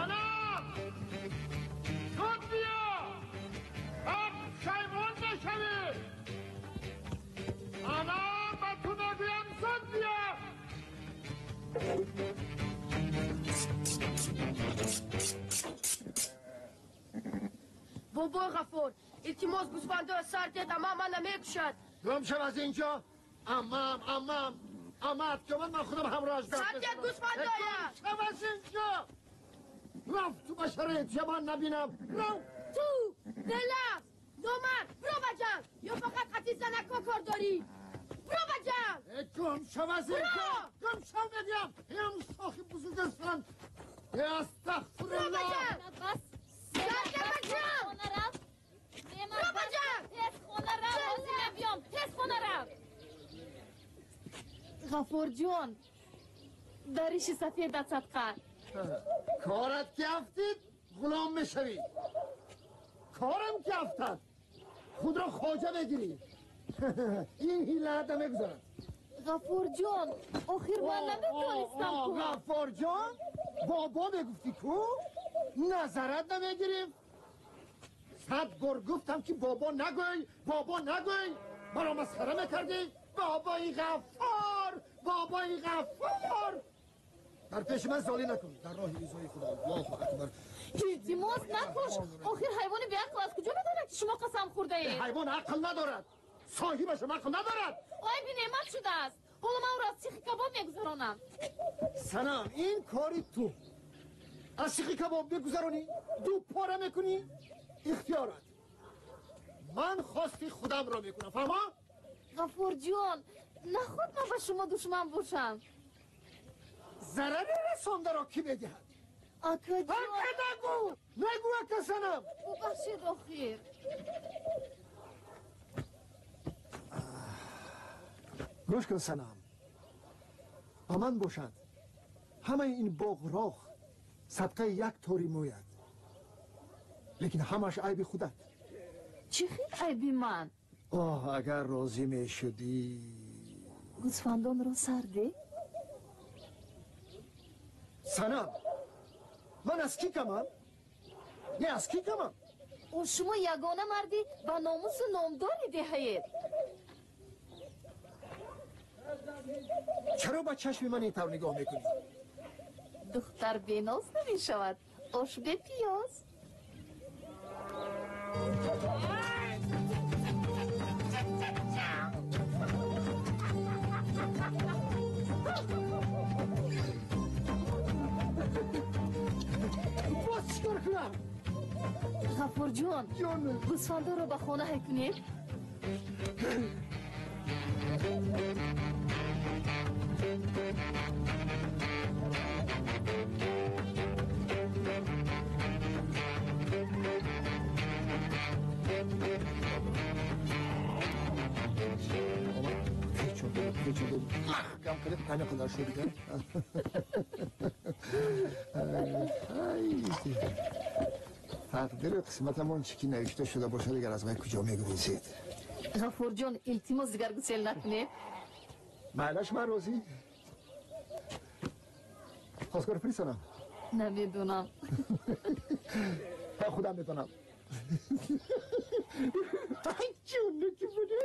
Анам! Зуд биё! Ҳам шаймон мешавӣ! Анам, ба ту мегӯям, зуд биё! Бобои Ғаффор, илтимос, гӯсфандоя сар дед, амма мана мекушад. Гум шав аз инҷо! Аммам, аммам, аммат ки омад, ман худам ҳамроҳаш гап Сар дед гӯсфандоя! Гум шав аз инҷо! Рафт ту ба шароити ман набинам. Рав! Ту белафз, номард, биро ба ҷанг! Ё фақат қати занако кор дорӣ? Биро ба ҷанг! Гум шав аз инҷо! Биро! Гум шав мегӯям! Ҳам шохи бузург ҳастанд. Биро ба Астағфируллоҳ! ҷанг! Бас. Сар дед ба ҷанг! Хона рафт. Биро ба ҷанг! Тез хона рафт. Ҳозир мебиём. Тез хона рафт. Ғаффорҷон, дариши сафедат садқа. Корат ки афтид, ғулом мешавӣ. Корам ки афтад, худро хоҷа мегирӣ. Ин ҳилаат намегузарад. Ғаффорҷон, охир ман наметонистам ку. Ғаффорҷон, бобо мегуфтӣ ку, назарат намегирифт. 100 бор гуфтам ки бобо нагӯй, бобо нагӯй, маро масхара мекардӣ. Бобои Ғаффор, бобои Ғаффор. Дар пеши ман золӣ накун, дар роҳи ризои Худо. Аллоҳу акбар. Илтимос, накуш. Охир ҳайвони беақл аз куҷо медонад, ки шумо қасам хӯрдаед? Ҳайвон ақл надорад, соҳибашам ақл надорад. Айби неъмат шудааст. Ҳоло ман ӯро аз сихи кабоб мегузаронам. Санам, ин кори ту. Аз сихи кабоб мегузаронӣ, ду пора мекунӣ, ихтиёрат. Ман хости худамро мекунам, фаҳмо? Ғаффорҷон, наход ман ба шумо душман бошам. Зарари расондаро кӣ медиҳад? Акаҷон. Ака нагӯ, нагӯ, ака Санам. Бубахшед охир. Гӯш кун, Санам, ба ман бошад ҳамаи ин боғроғ садқаи як тори мӯяд, лекин ҳамааш айби худат. Чӣ хел айби ман? Оҳ, агар розӣ мешудӣ. Гӯсфандонро сар де. Санам, ман аз кӣ камам? Не, аз кӣ камам? О, шумо ягона марди ба номусу номдори деҳаед. Чаро ба чашми ман ин тавр нигоҳ мекунӣ? Духтар беноз намешавад, ош бепиёз. Боз чӣ кор кунам? Ғаффорҷон, Ҷонам. Гӯсфандоро ба хона ҳай кунед. Маҳкам кардем, ҳамин қадар шуд. Тақдиру қисматамон чӣ ки навишта шуда бошад, дигар аз вай куҷо мегурезед? Ғаффорҷон, илтимос, дигар гусел накунед. Майлаш, ман розӣ. Хостгор фиристонам? Намедонам. Худам медонам. Ҷону ки будӣ.